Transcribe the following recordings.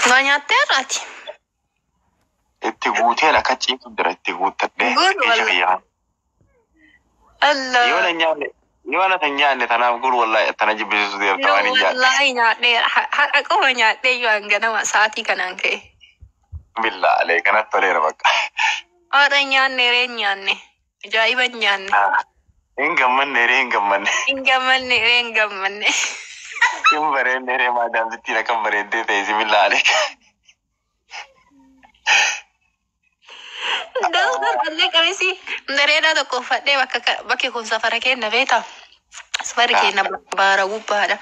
Waa nyaattee har'aati? Itti guuteen akka ciisu jira itti guuttadhee Guur keessa walla. kiyyaa. Allah. Yoo na nyaanne yoo na tan nyaanne tanaaf guur wallahi tana jibbisiisu deemta No waan hin nyaanne. wallahi nyaadhee har'a qofa nyaadhee yoo hanganama sa'aatii kanaan ka'e. Billaa alee kanatti toleera bakka. Har'a nyaanne ree nyaanne. Ajaa'iba nyaanne. Hin gammanne ree hin gammanne. Hin gammanne ree hin gammanne. Hin bareedne ree maadaamsittiin akkam bareeddee ta'e si billaa alee. Illee qamisii bareedaa tokko uffadhee bakka bakki kun safara keenya beektaa? Safarri keenya baara gubbaadha.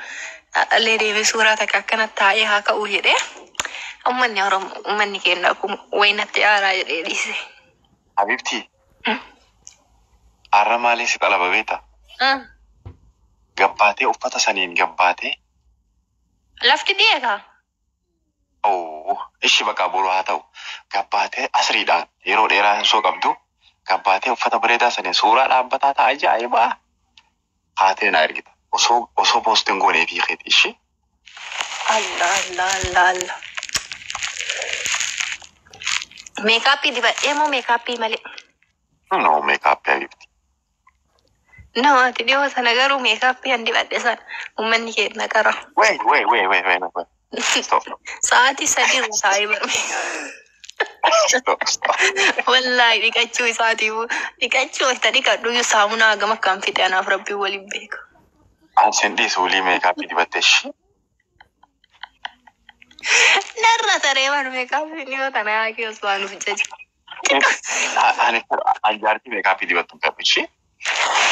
Illee deemee suuraa takka akkana taa'ee haa ka'u jedhee uummanni Oromoo uummanni keenya kun wayinatti aaraa jedhee dhiise. Habibti har'a maaliin si xalaba beektaa? Gabbaatee uffata saniin gabbaatee Lafti dhiyeekaa? Oh, ishi bakka boru haa ta'u. Gabbaatee asriidhaan yeroo dheeraa osoo qabdu gabbaatee uffata bareedaa saniin suuraa dhaabbataa ta'a ajaa'ibaa. Haatee na ergita. Osoo osoo poostiin goonee fi keeti ishi. Allah Allah Allah Allah. Meekaappii dibadhee moo meekaappii malee? No meekaappii habibti. No ati dhiyoo sana garuu meekaappii an dibadhe sana uummanni keenya qara. Wait, wait, wait, wait, wait, wait. Stop, Sa'aatii sadii irra taa'ee barme. stop, stop. Wallaahi dhiqachuu isaatiif dhiqachuu itti dhiqadhu iyyuu saamunaa hagam akkaan fixe anaaf rabbiin waliin beeka. An sin dhiisu ulii meekaappii dibattee ishi. Narra taree bar meekaappii dhiyoo tana yaakii osoo anuuf jecha. Ani an jaartii meekaappii dibattu hin qabu ishi.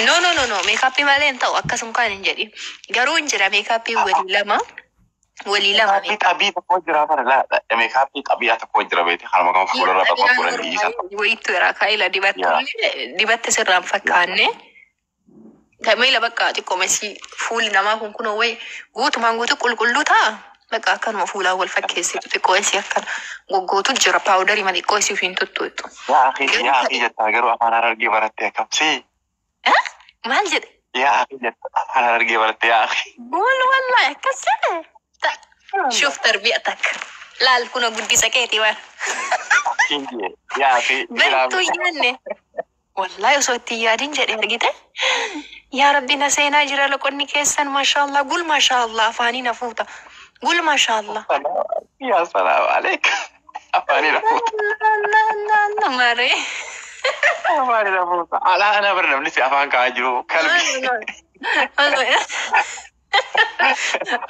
No no no no meekaappii malee hin ta'u akkasuma kan hin jedhin. Garuu hin jira meekaappii walii lama walii lama Meekaappii xabii tokko jira bara laa meekaappii xabiyaa tokko jira beekte kanuma kan fuularra bakka fuulan dhiisan. Wayitu irraa kaa'ila dibatte dibatte sirraan fakkaanne. Miila bakka xiqqoomessi fuulli namaa kun kunoo wayi guutumaan guutuu qulqulluu ta'a. Bakka akkanuma fuulaan wal fakkeessitu xiqqoomessi akkana goggootu jira paawudarii ma xiqqoomessi ofiin tuttuutu. Yaa akhi yaa akhi jettaa garuu afaan harargee baratte akkamsi. Maal jedhe? Yaa akhi jetta afaan harargee baratte yaa akhi. Gool wallahi akkas jedhe. Shuf tarbiyatak. Laal kuna guddisa keetii waan. Kinjee yaa akhi Bartuu yaadne. Wallahi osoo itti hin yaadin jedhe argite. Yaa Rabbi na seenaa jira loqonni keessan maashaallah gul maashaallah afaanii na fuuta. Gul maashaallah. Yaa salaam aleek. Afaanii na fuuta. Maree. Afaanii na fuuta. Alaa ana bara namni si afaan kaa'aa jiru kalbi.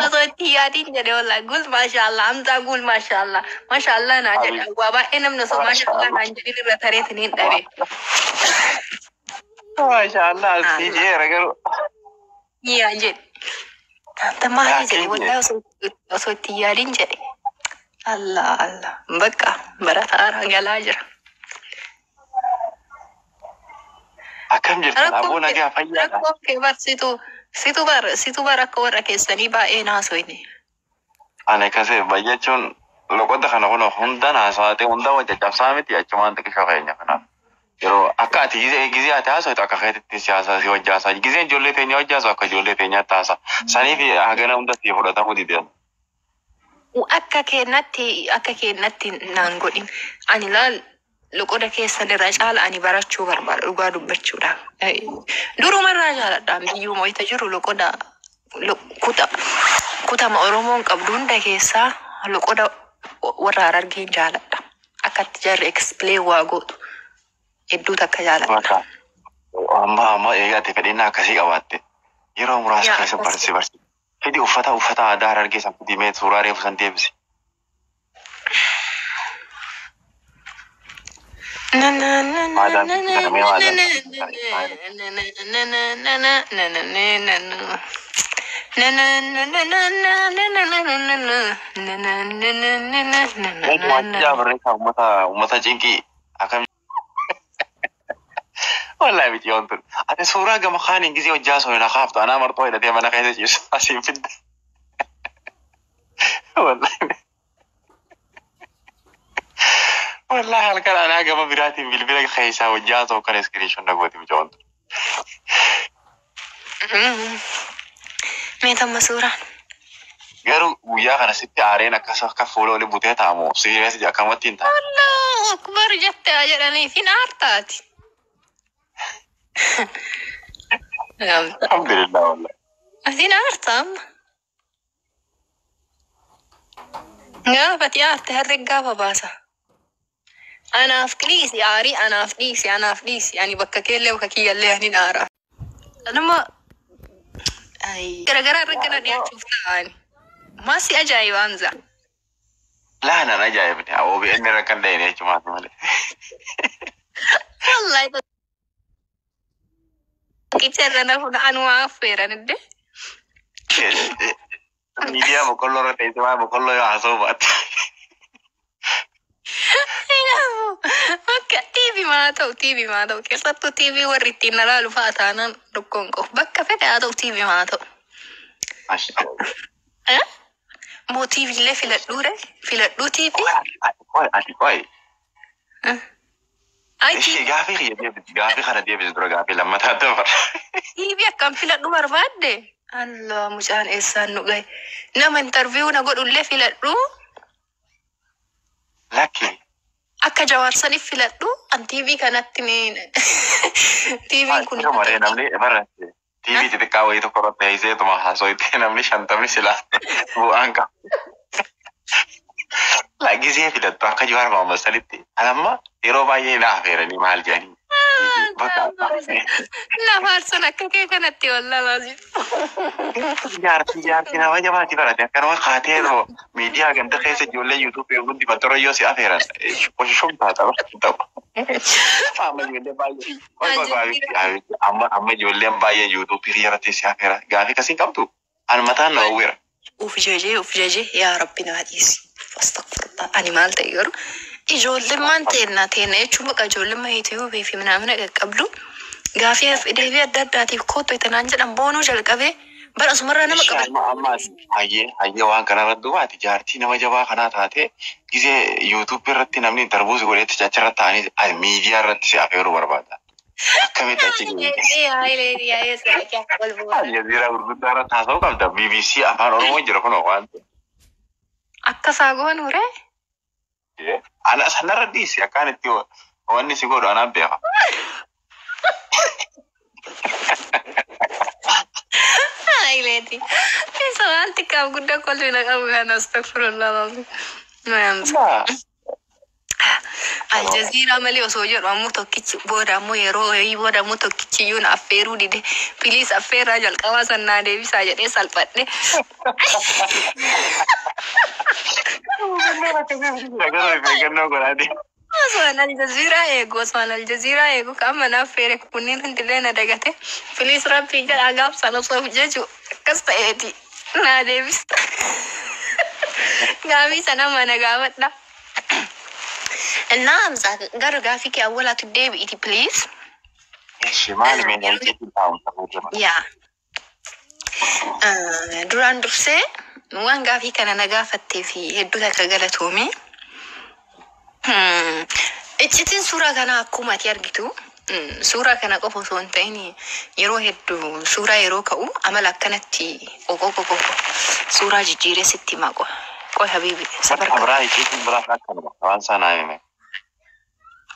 Osoo itti hin yaadin jedhe wallahi gul maashaallah hamzaa gul maashaallah maashaallah naa jedhe waa baay'ee namni osoo maashaallah naan jedhin irra tareetiin hin dhabe. Maashaallah si jeera garuu. Yaa jedhe. Tanta maali jedhe wallahi osoo itti hin yaadin jedhe. Allah Allah bakka barataara galaa jira. Akkam jirtan aboo nagaa fayyaadha. Rakkoo kee bar situ situ bar situ bar akka warra keessanii baay'ee naasoyne. Ani akkasii bayyachuun loqoda kana kun hunda naasaate hunda wajja cabsaa miti achumaan xiqqisho keenya kanaaf. Yeroo akka ati gizee gizee ati haasoftu akka keetitti siyaasaa si wajja haasaa gizeen ijoollee teenya wajja haasaa akka ijoollee teenyaatti haasaa saniif hagana hunda si fudhatamuu dide. Akka keenyatti akka keenyatti naan godhin. Ani laal loqoda keessan irra caala ani barachuu barbaada dhugaa dubbachuudhaaf. Duruma irraa jaaladha biyyuma wayita jiru loqoda kuta kutama Oromoon qabdu hunda keessaa loqoda warra Harargeen jaaladha. Akkatti jarri explain waa gootu hedduu takka jaaladha. Bakka amma amma eegaa ati fedhinnaa akkasii qabaatte yeroo muraasa Yaa keessa akkas. barsi barsi. Fidi uffata uffata aadaa Harargee san fidi mee suuraa reefu san deebisi. Maadaan kana mee maadaan. Waajjira barreessaa uummata uummata cinqii akkam wallahi miti yoon tun. Ati suuraa gama kaaniin gizee hojjaa osoo hin hakaaftu anaa marxoo hidhatee mana keessa ciisu asiin fidda. Wallahi. Wallahi halkan anaa gama biraatiin bilbila keessaa hojjaa osoo kan iskiriishoon na gooti miti yoon tun. Mee tamma suuraan. Garuu guyyaa kana sitti aareen akkas akka fuula oli butee taa'amu serious akkamatti hin taane. Allahu akbar jettee haa jedhaniif hin aartaati. Alhamdulillah wallahi. Atiin aarta amma. Gaafa ati aarte harree gaafa baasa. Anaaf dhiisi aarii, anaaf dhiisi, anaaf dhiisi, ani bakka keellee bakka kiyyallee ani aara. Nama garagaraa irra gana dhiyaachuuf ta'ani. Maasi ajaa'iba Hamza. Laa nan ajaa'ibne OBN irra kan dhahine jechumaati malee. Wallahi tokkicha irra na fuudha anuma affeeran illee. Miidiyaa boqqolloo irra teessee waa boqqolloo yoo haasa'u baatte. Bakka TV maa ta'u, TV maa ta'u, keessattuu TV warri ittiin na laalu fa'aa taanaan rakkoon qabu. Bakka fedhe haa ta'u, TV maa ta'u. Eh? Moo TV illee filadhuu re? Filadhuu TV? Qoy ati qoy. Eh? Ay Ishee TV gaafii kiyya deebisi, gaafii kana deebisi dura gaafii lammataa dabar. TV akkam filadhu barbaadde? Allah, mucaan eessaan nu gahe. Nama interview na godhullee filadhu. Lakki. Akka jawaarsaniif filadhu. An TV kanatti ni TV'n kun Yeroo maree namni barate TV xixiqqaa wayii tokko irratti teesseetuma haasofte namni 50 silaa bu'aan qaba. La gizee filattu akka Jawaar Mohaammed sanitti anamma yeroo baay'ee na afeeranii maal jedhanii. Bakka Nafaarsan akka kee kanatti wallaalaa. Jaartii nama jabaati barate akkanuma kaatee yeroo miidiyaa ganda keessa ijoollee yuutuubii guddifattu yoo si afeeran qoshishum taata ta'u. Amma ijoollee baay'ee qoy qoy qoy amma ijoolleen baay'ee yuutuubii irratti si afeeran gaafii akkasii qabdu an mataan na hawweera. Uf jajee, uf jajee, yaa rabbi naa dhiisi. Astagfirullah, ani maal ta'e garuu ijoollemmaan teenna teenna jechuun baqa ijoollemmaa yuutuubii fi minaamina qaqqabdu gaafii deebii adda addaatiif kootu itti jedhan boonuu jalqabee bara asumarraa nama Ishee qaban. amma amma hayyee hayyee waan kanarra dubaati jaartii nama jabaa kanaa taate gizee yuutuubii irratti namni interview si godhetti achirra taa'anii miidiyaa irratti si afeeruu barbaada. Akkamitti achi geesse? Aljazeeraa gurguddaa irratti haasa'uu qabda. BBC afaan Oromoo jira kunoo waan Akka isaa goonuu ree? ta'eef. Ana sanarra dhiisi akkaan itti wanni si godhu anaan beeka. Haayileeti. Isa waan xiqqaaf guddaa kolfina qabu kana, astagfirullah. Laa. Aljazeeraa malee osoo jedhu ammoo tokkichi booda ammoo yeroo wayii booda ammoo tokkichi iyyuu na affeeruu dide. Please affeerraa jalqabaa san naa deebisaa jedhee salphadhe. Eeggannoo godhaati. Osoo Aljazeeraa eegu, osoo Aljazeeraa eegu qaama na affeere kunneen hundillee na dagate. Please rabbii jedhaa gaafsan osoo jechu akkas ta'eeti naa deebisa. Gaafii sana mana gaafadha. Innaa Hamza gara gaafii kee awwalaatu deebi'iti please. Ishi maali mee icciitiin taa'umsa fuuldura? Yaa. Duraan dursee waan gaafii kana na gaafattee fi hedduu takka galatoome. Iccitiin suuraa kanaa akkuma ati argitu suuraa kana qofa osoo hin ta'in yeroo hedduu suuraa yeroo ka'u amala akkanatti qoqo qoqo suuraa jijjiiree sitti himaa qofa. Qoy habiibi Wanta sabarka. biraa icciitiin biraa akkanuma waan sanaa hime.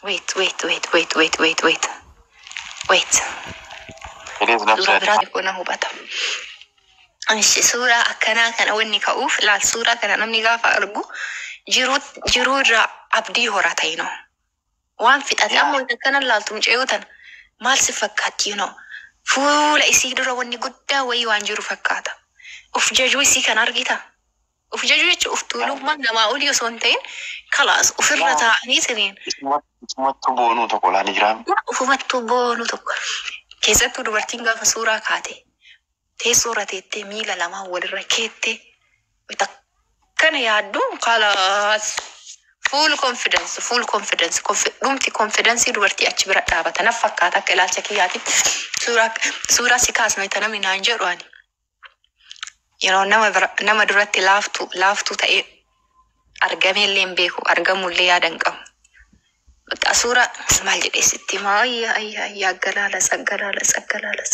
Wait, wait, wait, wait, wait, wait, wait. Wait. Fedhees Suuraa nafsa biraa xiqqoo na hubata. Ishi suuraa akkanaa kana wanni ka'uuf laal, suuraa kana namni gaafa argu jiruu jiruu irraa abdii horata you know. Waan fixate amma wanta akkana laaltu mucayyoo tana maal si fakkaatti you know. Fuula isii dura wanni guddaa wayii waan jiru fakkaata. Uf jajuu isii kana argita. Uf jajuu jechuun uf tuulummaa namaa olii osoo hin ta'in kalaas ofirra taa'anii siniin Isumattuu boonuu tokko laani jiraame. Ufumattuu boonuu tokko. Keessattuu dubartiin gaafa suuraa kaate teessoo irra teettee miila lamaan walirra keettee akkana yaaddu kalaas full confidence, full confidence, dhumti confidence dubartii achi bira dhaabata naf fakkaata akka ilaalcha kiyyaatitti. Suuraa si kaasnu itti namni naan jedhu ani yeroo nama bira, nama duratti laaftuu laaftuu ta'ee argamee illee hin beeku, argamullee yaada hin qabu. Bakka suuraa maal jedhee sitti himaa, ayya ayya ayya, aggalaalas aggalaalas aggalaalas.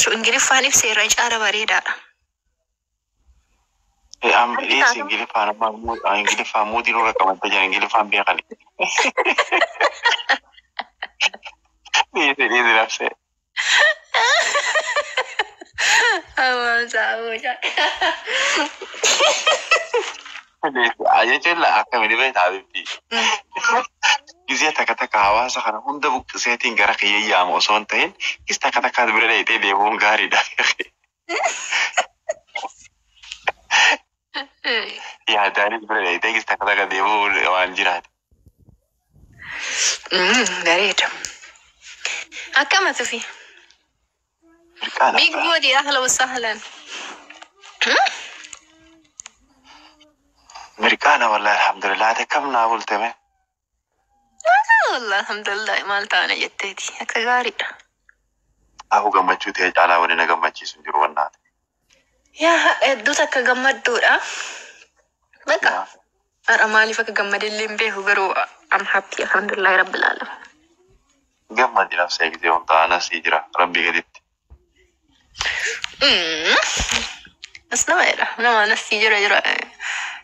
So ingiliffaan ibsa irra caala bareedaadha. Dhiyeessi Ingiliffaan amma Ingiliffaan muutii nurra qabattee jira Ingiliffaan beekani. Dhiyeessi dhiyeessi nafsee. Jechuun akkamiin beektaa bifti. Gizee takka takka hawaasa kana hunda buqqiseetiin gara kiyya yaamu osoo hin ta'in gis takka takka bira dheeyitee deemuun gaariidha. Yaadaanis bira dheeyitee gis takka takka deemuun waan jiraate. Bareeda. Akkama tufi. Mirqaana. Big body ahla wa sahlan. Mirqaana wallahi alhamdulillah ati akkam naa bulte mee? Wallah alhamdulillah maal taana jetteeti. Akka gaariidha. Ahu gammachuu ta'e caalaa wani na gammachiisu hin jiru wannaati. Yaa hedduu takka gammadduudha. Baqa. Har'a maaliif akka gammadellee hin beeku garuu I'm happy alhamdulillahi rabbil alamin. Gammadi nafsee gisee hundaa anasii jira rabbii gaditti. As nama jedha. Nama nasii jira jira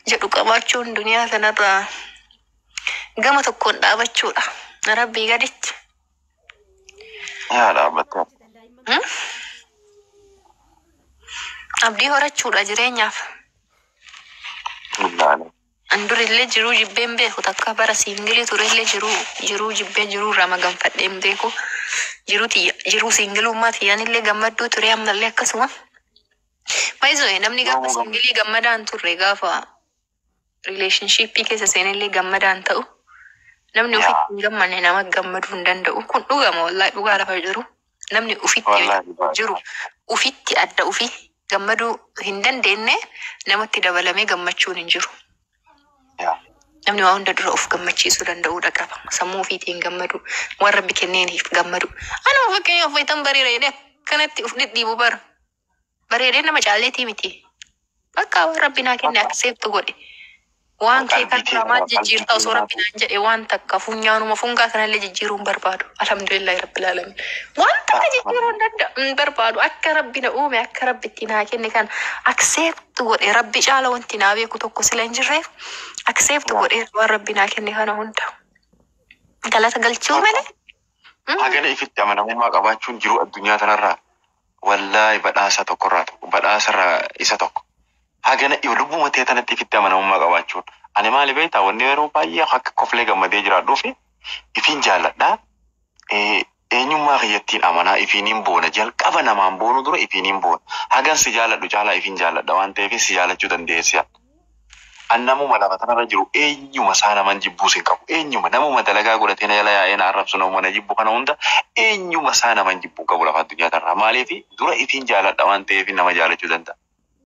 jedhu qabaachuun duniyaa kanarraa gama tokkoon dhaabachuudha. Rabbii gaditti. Yaa dhaabbattee. Abdii horachuudha jireenyaaf. Billaani. An durillee jiruu jibbeen beeku takka bara single turellee jiruu jiruu jibbee jiruu irraa maganfadheen beeku. Jiruu tiyya jiruu singleummaa tiyyaanillee gammadduu ture ammallee akkasuma. Baay'isoo namni gaafa single gammadaan turre gaafa relationship keessa seenellee gammadaan ta'u namni ofitti hin gammanne nama gammaduu hin danda'u. Kun dhugama wallaahi dhugaa lafa jiru. Namni ofitti jiru ofitti adda ofii gammaduu hin dandeenye namatti dabalamee gammachuun hin jiru. Namni waa hunda dura of gammachiisuu danda'uudha qaba. Sammuu ofiitiin gammadu, waan rabbi kenneeniif gammadu. Anuma fakkeenyaaf wayitan bareeda jedhee akkanatti of dhidhiibu bara. Bareedee nama caaleetii miti. Bakka waan rabbi naa kenne accept godhe. Waan kee kan duraa maal jijjiirta osoo rabbi naan jedhe waan takka funyaanuma fungaa kanallee jijjiiruu hin barbaadu. Alhamdulillahi rabbil alamin. Waan takka jijjiiruu hin danda'u hin barbaadu. Akka rabbi na uume akka rabbi itti naa kenne kan accept godhe rabbi caala wanti naa beeku tokko sila hin jirreef accept godhe waan rabbi naa kenne kana hunda. Galata galchuu malee. Hagana ifitti amanamummaa qabaachuun jiru addunyaa tanarraa wallaahi badhaasa tokkorraa tokko badhaasarraa isa tokko. Hagana lubbuma ta'e tanatti ifitti amanamummaa qabaachuun. Ani maali beektaa wanni yeroo baay'ee akka koflee gammadee jiraadhuu fi ifiin jaalladhaa. Eenyummaa kiyyattiin amanaa ifiiniin boona jalqaba namaan boonu dura ifiiniin boona. Hagan si jaalladhu caalaa ifiin jaalladha waan ta'eef si jaallachuu dandeessi. An namuma lafa tanarra jiru eenyuma isaa naman jibbuus hin qabu. Eenyuma namuma dalagaa godhatee na jala yaa'ee na arrabsu namuma na jibbu kana hunda eenyuma isaa naman jibbuu qabu lafa addunyaa tanarra. Maaliif dura ifiin jaalladha waan ta'eef nama jaallachuu danda'a.